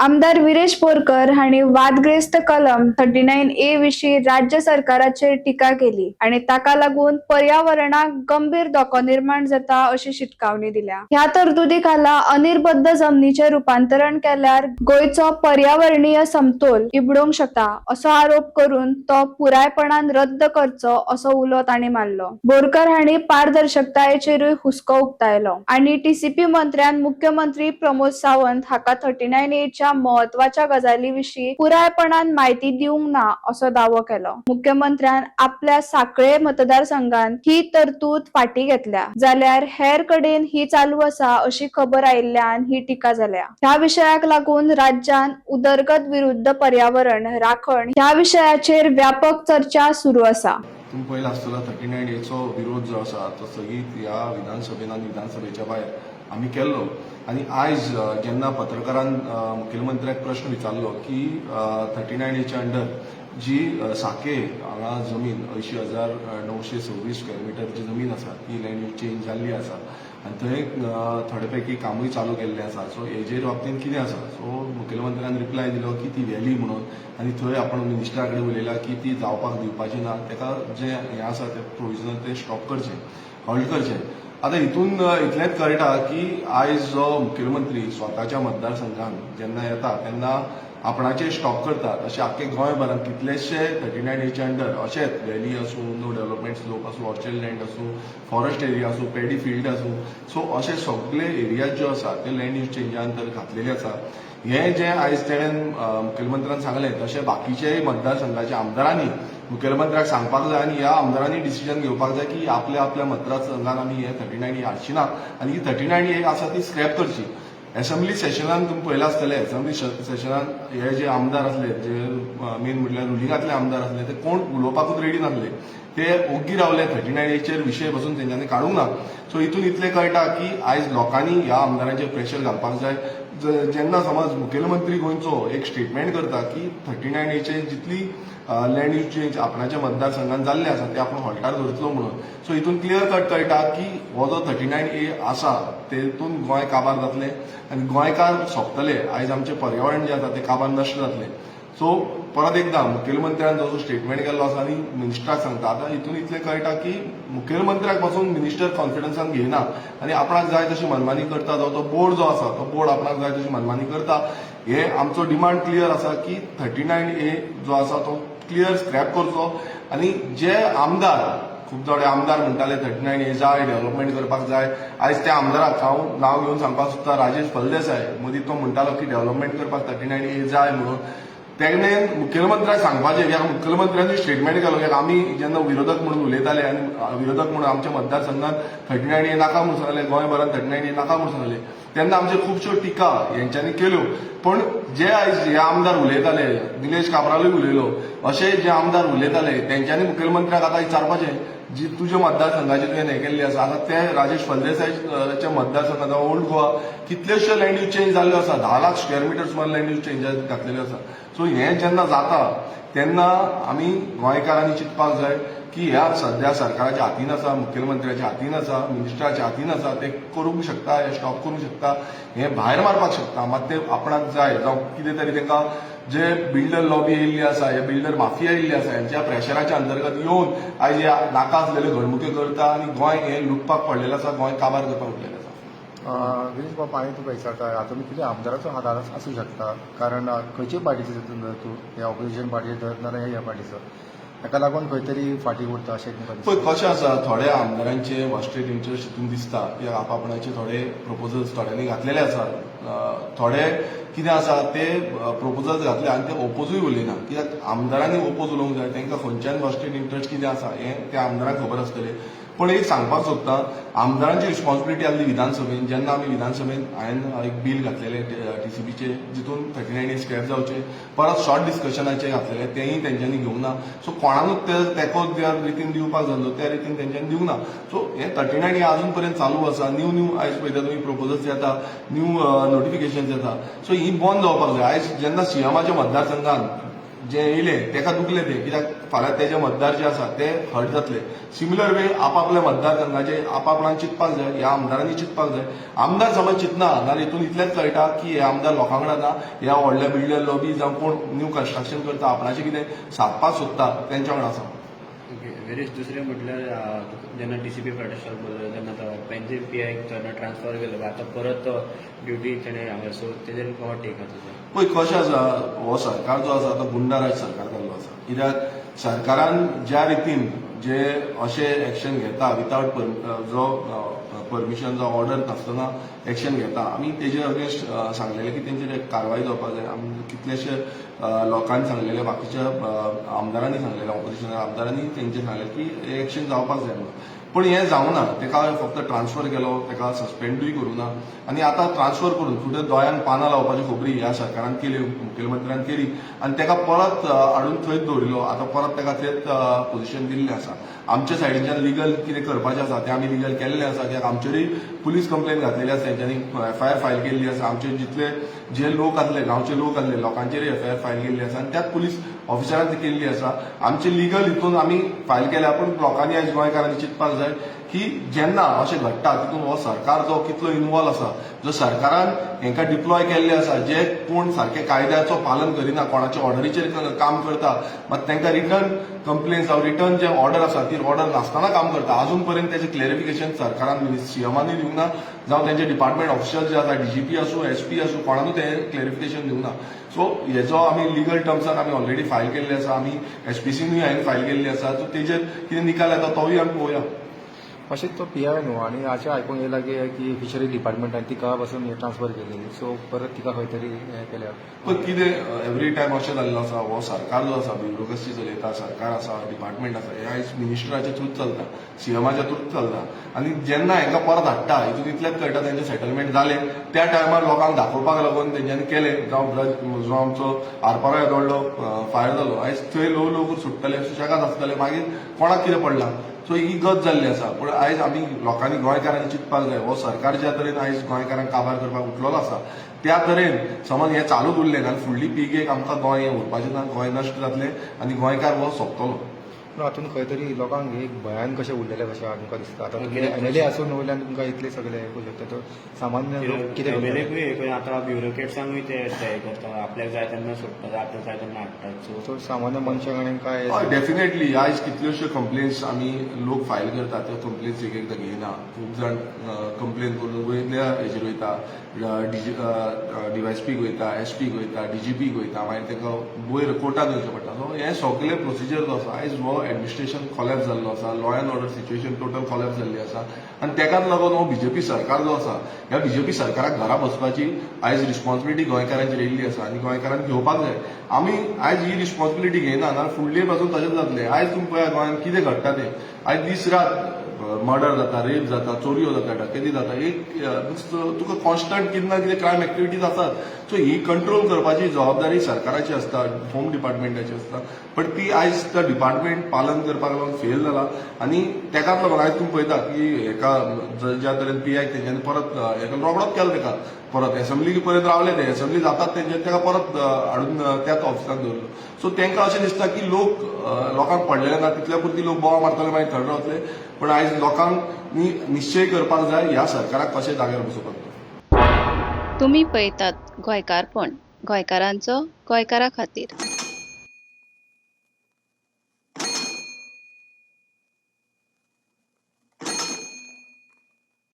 आमदार विरेश बोरकर हांणी वादग्रस्त कलम 39A विशीं राज्य सरकाराचेर टिका केली आनी ताका लागून पर्यावरणाक गंभीर धोको निर्माण जाता अशी शिटकावणी दिल्या. ह्या तरतुदी खाला अनिर्बद्ध जमनीचें रुपांतरण केल्यार गोंयचो पर्यावरणीय समतोल इबडोवंक शकता असो आरोप करून तो पुरायपणान रद्द करचो असो उलो तांणी मारलो. बोरकर हांणी पारदर्शकतायेचेरूय हुस्को उक्तायलो आनी टीसीपी मंत्र्यान मुख्यमंत्री प्रमोद सावंत हाका 39Aच्या म्हत्वाच्या गजाली विशीं पुरायपणान म्हायती दिवंक ना असो दावो केलो. मुख्यमंत्र्यान आपल्या साखळे मतदारसंघात ही तरतूद फाटीं घेतल्या जाल्यार हेर कडेन ही चालू आसा अशी खबर आयिल्ल्यान ही टिका जाल्या. ह्या विशयाक लागून राज्यांत उदरगत विरुद्ध पर्यावरण राखण ह्या विशयाचेर व्यापक चर्चा सुरू आसा. तुमी पळयला आसतलो, 39Aचो विरोध जो आसा तो सगळीत ह्या विधानसभेन आनी विधानसभेच्या भायर आमी केल्लो. आनी आयज जेन्ना पत्रकारान मुखेलमंत्र्याक प्रश्न विचारलो की 39Aच्या अंडर जी साके हांगा जमीन 80,926 स्क्वेअर मिटर जी जमीन आसा ती लँड यूज चेंज जाल्ली आसा आनी थंय थोडे पैकी कामूय चालू केल्लें आसा, सो हेजेर बाबतींत कितें आसा? सो मुखेलमंत्र्यान रिप्लाय दिलो की ती व्हॅली म्हणून आनी थंय आपण मिनिस्टरा कडेन उलयला की ती जावपाक दिवपाची ना, ताका जें हें आसा तें प्रोविजनल तें स्टॉप करचें, हॉल्ट करचें. आतां हितून इतलेंच कळटा की आयज जो मुखेलमंत्री स्वताच्या मतदारसंघात जेन्ना येता तेन्ना आपणाचेर स्टॉप करता, तशें आख्खे गोंयभरान कितलेशे 39Aच्या अंडर अशेच व्हॅली आसूं, नो डेव्हलपमेंट स्लोप आसूं, ऑर्चर्ड लँड आसूं, फॉरेस्ट एरिया आसूं, पेडी फिल्ड आसूं, सो अशे सगळे एरियाज ज्यो आसा ते लँड यूज चेंजा अंदर घातलेले आसा. हें जें आयज तेणेन मुखेलमंत्र्यान सांगलें, तशें बाकीच्याय मतदारसंघाच्या आमदारांनी मुखेलमंत्र्याक सांगपाक जाय आनी ह्या आमदारांनी डिसिजन घेवपाक जाय की आपल्या आपल्या मतदारसंघान आमी हे 39A हाडची ना आनी ही 39A आसा ती स्क्रॅप करची. एसेंब्ली सेशनान तुमी पळयलां आसतलें, एसेंब्ली सेशनान हे जे आमदार आसले, जे मेन म्हटल्यार रुलिंगांतले आमदार आसले, ते कोण उलोवपाकूच रेडी नासले, ते ओग्गी रावले. 39Aचेर विशय पसून तेंच्यांनी काडूंक ना. सो हितून इतलें कळटा की आयज लोकांनी ह्या आमदारांचेर प्रेशर घालपाक जाय. जेन्ना समज मुखेलमंत्री गोंयचो एक स्टेटमेंट करता की 39Aचे जितली लँड यूज चेंज आपणाच्या मतदारसंघात जाल्ले आसा ते आपण हॉल्टार दवरतलो म्हणून, सो हितून क्लियर कट कळटा की हो जो 39A आसा तेतून गोंय काबार जातलें आनी गोंयकार सोंपतले. आयज आमचें पर्यावरण जें आसा तें काबार नश्ट जातलें. सो परत एकदां मुखेलमंत्र्यान जो स्टेटमेंट केल्लो आसा आनी मिनिस्टराक सांगता, आतां हितून इतलें कळटा की मुखेलमंत्र्याक पासून मिनिस्टर कॉन्फिडन्सान घेयना आनी आपणाक जाय तशी मनमानी करता, जावं तो बोर्ड जो आसा तो बोर्ड आपणाक जाय तशी मनमानी करता. हे आमचो डिमांड क्लियर आसा की 39A जो आसा तो क्लियर स्क्रॅप करचो. आनी जे आमदार, खूब थोडे आमदार म्हणटाले 39A जाय, डेव्हलपमेंट करपाक जाय, आयज त्या आमदाराक हांव नांव घेवन सांगपाक सोदता, राजेश फळदेसाय. मदीं तो म्हणटालो की डेव्हलपमेंट करपाक 39A जाय म्हणून. तेणे मुखेलमंत्र्याक सांगपाचें की मुखेलमंत्र्यांनी स्टेटमेंट केलो की आमी जेन्ना विरोधक म्हणून उलयताले आनी विरोधक म्हणून आमच्या मतदारसंघात 39A नाका म्हणून सांगले, गोंयभरात 39A नाका म्हणून सांगले, तेन्ना आमच्यो खुबश्यो टिका हेंच्यांनी केल्यो. पण जे आयज हे आमदार उलयताले, निलेश काब्रालूय उलयलो, अशे जे आमदार उलयताले तेंच्यांनी मुखेलमंत्र्याक आतां विचारपाचें, जी तुज्या मतदारसंघाची तुवें हें केल्ली आसा, आतां ते राजेश फळदेसायच्या मतदारसंघात ओल्ड गोवा कितलेशे लँड यूज चेंज जाल्ल्यो आसा, 10 लाख स्क्वेअर मिटर सुमार लँड यूज चेंज घातलेल्यो आसा. सो हें जेन्ना जाता तेन्ना आमी गोंयकारांनी चिंतपाक जाय की ह्या सध्या सरकाराच्या हातीन आसा, मुखेलमंत्र्याच्या हातीन आसा, मिनिस्टराच्या हातीन आसा, ते करूंक शकता, हे स्टॉप करूंक शकता, हे भायर मारपाक शकता. मात ते आपणाक जाय जावं कितें तरी तांकां जे बिल्डर लॉबी येयल्ली आसा, हे बिल्डर माफिया येयल्ली आसा, हेंच्या प्रेशराच्या अंतर्गत येवन आयज हे नाका आसलेल्यो घडणुक्यो करता आनी गोंय हें लुटपाक पडलेलें आसा, गोंय काबार करपाक उरलेलें आसा. गिरीश बाब, हांवें तुका विचारता, हातूंत कितें आमदाराचो हात आसूं शकता? कारण खंयचे पार्टीचो तितून धर तूं, ह्या ऑपोजिशन पार्टीचो धर नाजाल्यार ह्या पार्टीचो, ताका लागून खंय तरी फाटीं उरता अशें तुमकां पळय, दिसता? कशें आसा, थोड्या आमदारांचे वेस्टेड इंट्रस्ट हितून दिसता की आप आपणाचे थोडे प्रपोजल्स थोड्यांनी घातलेले आसा. थोडे कितें आसा, ते प्रपोजल्स घातले आनी ते ओपोजूय उलयना, कित्याक आमदारांनी ओपोज उलोवंक जाय. तांकां खंयच्यान वेस्टेड इंट्रस्ट कितें आसा हें त्या आमदारांक खबर आसतलें. पूण एक सांगपाक सोदता, आमदारांची रिस्पॉन्सिबिलिटी आसली विधानसभेन. जेन्ना आमी विधानसभेन हांवें एक बील घातलेलें टीसीपीचे, जितून 39A scrap जावचे, परत शॉर्ट डिस्कशनाचे घातलेले, तेंय तेंच्यांनी घेवंक ना. सो कोणाकूच ते तेंको ज्या रितीन दिवपाक जाल्लो त्या रितीन तेंच्यांनी दिवंक ना. सो हे 39A अजून पर्यंत चालू आसा. न्यू न्यू आयज पळयता तुमी प्रपोजल्स येता, न्यू नोटिफिकेशन्स येता. सो ही बंद जावपाक जाय. आयज जेन्ना सीएमाच्या मतदारसंघात जे येयले तेका दुखले ते, कित्याक फाल्यां तेजे मतदार जे आसा ते हर्ट जातले. सिमिलर वे आपापल्या मतदारसंघाचे आपापणान चिंतपाक जाय, ह्या आमदारांनी चिंतपाक जाय. आमदार समज चिंतना नाल्यार हितून इतलेंच कळटा की हे आमदार लोकां वांगडा ना, ह्या व्हडल्या बिल्डर लॉबी जावं कोण न्यू कन्स्ट्रक्शन करता, आपणाचें कितें सादपाक सोदता तेंच्या वांगडा आसा. ओके, वेरीस दुसरें म्हटल्यार जेन्ना डीसीपी प्रोटेस्टाक बोललो तेन्ना तो पेन्जीम पी आयक तेन्ना ट्रान्सफर केलो, आतां परत तो ड्युटी तेणें हांगा, सो तेजेर कसो टेक आसा तुजो? पळय कशें आसा, हो सरकार जो आसा तो गुंडाराज सरकार जाल्लो आसा. कित्याक सरकारान ज्या रितीन जे अशे एक्शन घेता विथआवट जो परमिशन जावं ऑर्डर नासतना एक्शन घेता, आमी तेजे अगेन्स्ट सांगलेलें की तेंचेर कारवाय जावपाक जाय. आमी कितलेशे लोकांनी सांगलेले, बाकीच्या आमदारांनी सांगलेले, ऑपोजिशन आमदारांनी तेंचे सांगलें की एक्शन जावपाक जाय म्हणून, पूण हें जावना. तेका फक्त ट्रान्सफर केलो, तेका सस्पेंडूय करूं ना आनी आतां ट्रान्सफर करून फुडें दोळ्यांक पानां लावपाची खबरी ह्या सरकारान केली, मुखेलमंत्र्यान केली आनी तेका परत हाडून थंयच दवरिल्लो. आतां परत तेका थंयच पोजिशन दिल्लें आसा. आमच्या सायडीच्यान लिगल कितें करपाचें आसा तें आमी लिगल केल्लें आसा, कित्याक आमचेरूय पुलीस कंप्लेन घातलेली आसा, तेंच्यांनी एफआयआर फायल केल्ली आसा. आमचे जितले जे लोक आसले, गांवचे लोक आसले, लोकांचेरूय एफआयआर फायल केल्ली आसा आनी त्याच पुलीस ऑफिसरान ती केल्ली आसा. आमचे लिगल हितून आमी फायल केल्या, पूण लोकांनी आयज गोंयकारांनी चिंतपाक जाय की जेन्ना अशें घडटा तितून हो सरकार जो कितलो इनवॉल्व आसा, जो सरकारान हांकां डिप्लॉय केल्ले आसा, जे कोण सारके कायद्याचो पालन करिना, कोणाच्या ऑर्डरीचेर काम करता, मात तांकां रिटन कंप्लेन जावं रिटन जे ऑर्डर आसा ती ऑर्डर नासतना काम करता. अजून पर्यंत तेजें क्लॅरिफिकेशन सरकारान, सीएमानूय दिवंक ना, जावं तेंचे डिपार्टमेंट ऑफिशियल जे आसा, डीजीपी आसूं, एसपी आसूं, कोणानूय तें क्लॅरिफिकेशन दिवंक ना. सो हेजो आमी लिगल टर्म्सान आमी ऑलरेडी फायल केल्ले आसा. आमी एसपीसीनूय हांवें फायल केल्ली आसा. सो तेजेर कितें निकाल येता तोवूय आमी पळोवया. अशें तो पी I न्हू, आनी अशें आयकूंक येयलां की फिशरी डिपार्टमेंटान तिका पासून हे ट्रान्सफर केलेली, सो परत तिका खंय तरी हें केल्या. पण कितें एवरी टायम अशें जाल्लें आसा, हो सरकार जो आसा ब्युरोक्रेसी चलयता. सरकार आसा, डिपार्टमेंट आसा, हे आयज मिनिस्टराच्या थ्रूच चलता, सीएमाच्या थ्रूच चलता आनी जेन्ना हांकां परत हाडटा हितून इतलेंच कळटा तेंचें सेटलमेंट जालें त्या टायमार लोकांक दाखोवपाक लागून तेंच्यांनी केलें. जावं जो आमचो आरपारा येदो व्हडलो फायर जालो, आयज थंय ल्हव ल्हव सुट्टले, सुशेगाद आसतले, मागीर कोणाक कितें पडलां? सो ही गत जाल्ली आसा. पूण आयज आमी लोकांनी, गोंयकारांनी चिंतपाक जाय, हो सरकार ज्या तरेन आयज गोंयकारांक काबार करपाक उठलेलो आसा त्या तरेन समज हें चालूच उरलें जाल्यार फुडली पिळगेक आमकां गोंय हें उरपाचें ना. गोंय नश्ट जातलें आनी गोंयकार हो सोंपतलो. पूण हातून खंय तरी लोकांक एक भयान कशें उरलेलें कशें तुमकां दिसता आतां तुमी कित्याक? एमएलए आसून वयल्यान तुमकां इतले सगळे करूं शकता, तर सामान्य लोक कितें करतले? एमएलएकूय हे करून आतां ब्युरोक्रेट्सांकूय ते ते हे करता, आपल्याक जाय तेन्ना सोडटात, आपल्याक जाय तेन्ना हाडटात, सो सो सामान्य मनशां कडेन काय? हय, डेफिनेटली. आयज कितल्योश्यो कंप्लेन्स आमी लोक फायल करता, त्यो कंप्लेन्स एक एकदां घेयना. खूब जाण कंप्लेन करून वयल्या हेजेर वयता, डीवायएसपीक वयता, एसपीक वयता, डीजीपीक वयता, मागीर तांकां वयर कोर्टान वयचें पडटा. सो हें सगलें प्रोसिजर जो आसा, आयज हो एडमिनिस्ट्रेशन कॉलॅप्स जाल्लो आसा, law and order situation total collapse जाल्ली आसा आनी तेकाच लागून हो बीजेपी सरकार जो आसा, ह्या बीजेपी सरकाराक घरा बसपाची आयज रिस्पॉन्सिबिलिटी गोंयकारांचेर येयल्ली आसा आनी गोंयकारांनी घेवपाक जाय. आमी आयज ही रिस्पॉन्सिबिलिटी घेयना नाल्यार फुडले पासून तशेंच जातलें. आयज तुमी पळया गोंयांत कितें घडटा तें. आयज दीस रात मर्डर जाता, रेप जाता, चोरयो जाता, डकेती जाता. एक means तुका कॉन्स्टंट कितें ना कितें क्रायम एक्टिविटीज आसात. सो ही कंट्रोल करपाची जबाबदारी सरकाराची आसता, होम डिपार्टमेंटाची आसता, पण ती आयज त्या डिपार्टमेंट पालन करपाक लागून फेल जाला आनी तेकाच लागून आयज तुमी पळयता की हेका ज्या तरेन पी I तेंच्यांनी परत हेका रोखडोच केलो, तेका परत एसेंब्ली पर्यंत रावले, ते एसेंब्ली जातात तेंच्यांनी तेका परत हाडून त्याच ऑफिसान दवरलो. सो तांकां अशें दिसता की लोक लोकांक पडलेले ना, तितल्या पुरती लोक बोवाळ मारतले, मागीर थंड रावतले. पण आयज लोकांक निश्चय करपाक जाय ह्या सरकाराक कशें जाग्यार बसोवपाक तुमी पळयतात गोंयकारपण, गोंयकारांचो गोंयकारा खातीर.